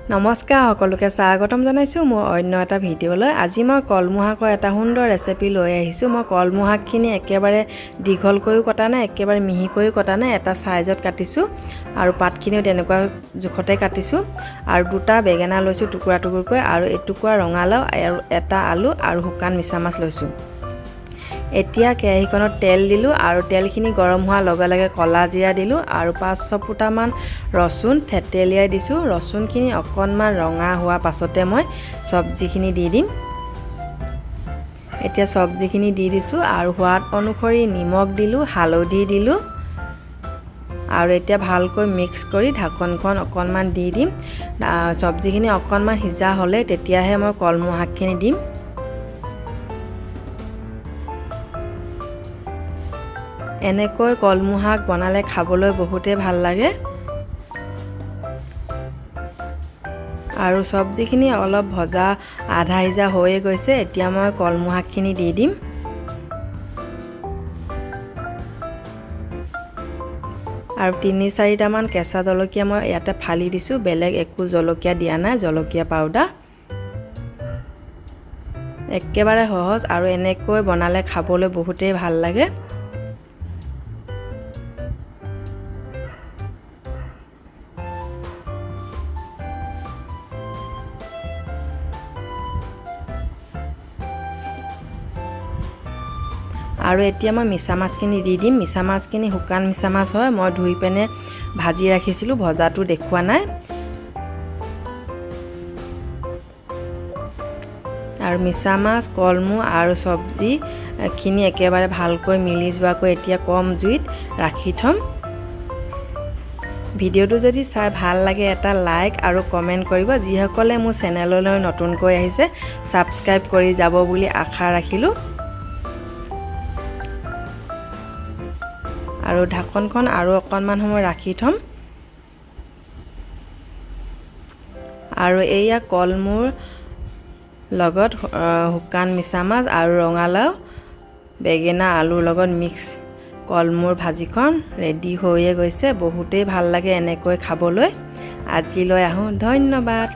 নমস্কাৰ, সকলোকে স্বাগতম জনাইছোঁ মোৰ অন্য এটা ভিডিঅ'লৈ। আজি মই কলমৌ শাকৰ এটা সুন্দৰ ৰেচিপি লৈ আহিছোঁ। মই কলমৌ শাকখিনি একেবাৰে দীঘলকৈও কটা নাই, একেবাৰে মিহিকৈও কটা নাই, এটা চাইজত কাটিছোঁ আৰু পাতখিনিও তেনেকুৱা জোখতে কাটিছোঁ। আৰু দুটা বেঙেনা লৈছোঁ টুকুৰা টুকুৰকৈ, আৰু এটুকুৰা ৰঙালাও আৰু এটা আলু আৰু শুকান মিছামাছ লৈছোঁ। এতিয়া কেৰাহীখনত তেল দিলোঁ আৰু তেলখিনি গৰম হোৱাৰ লগে লগে ক'লা জিৰা দিলোঁ আৰু 5-6 ফুটামান ৰচুন থেতেলিয়াই দিছোঁ। ৰচুনখিনি অকণমান ৰঙা হোৱাৰ পাছতে মই চব্জিখিনি দি দিম। এতিয়া চব্জিখিনি দি দিছোঁ আৰু সোৱাদ অনুসৰি নিমখ দিলোঁ, হালধি দিলোঁ আৰু এতিয়া ভালকৈ মিক্স কৰি ঢাকনখন অকণমান দি দিম। চব্জিখিনি অকণমান সিজা হ'লে তেতিয়াহে মই কলমৌ শাকখিনি দিম। এনেকৈ কলমৌ শাক বনালে খাবলৈ বহুতেই ভাল লাগে। আৰু চব্জিখিনি অলপ ভজা আধা সিজা হৈয়ে গৈছে। এতিয়া মই কলমৌ শাকখিনি দি দিম। আৰু 3-4টামান কেঁচা জলকীয়া মই ইয়াতে ফালি দিছোঁ, বেলেগ একো জলকীয়া দিয়া নাই, জলকীয়া পাউডাৰ। একেবাৰে সহজ আৰু এনেকৈ বনালে খাবলৈ বহুতেই ভাল লাগে। আৰু এতিয়া মই মিছা মাছখিনি দি দিম। মিছা মাছখিনি শুকান মিছা মাছ হয়, মই ধুই পেনে ভাজি ৰাখিছিলোঁ, ভজাটো দেখুওৱা নাই। আৰু মিছা মাছ, কলমৌ আৰু চব্জিখিনি একেবাৰে ভালকৈ মিলি যোৱাকৈ এতিয়া কম জুইত ৰাখি থ'ম। ভিডিঅ'টো যদি চাই ভাল লাগে, এটা লাইক আৰু কমেণ্ট কৰিব। যিসকলে মোৰ চেনেললৈ নতুনকৈ আহিছে, ছাবস্ক্ৰাইব কৰি যাব বুলি আশা ৰাখিলোঁ। আৰু ঢাকনখন আৰু অকণমান সময় ৰাখি থ'ম। আৰু এয়া কলমৌৰ লগত শুকান মিছামাছ আৰু ৰঙালাও, বেঙেনা, আলুৰ লগত মিক্স কলমৌৰ ভাজিখন ৰেডি হৈয়ে গৈছে। বহুতেই ভাল লাগে এনেকৈ খাবলৈ। আজিলৈ আহোঁ, ধন্যবাদ।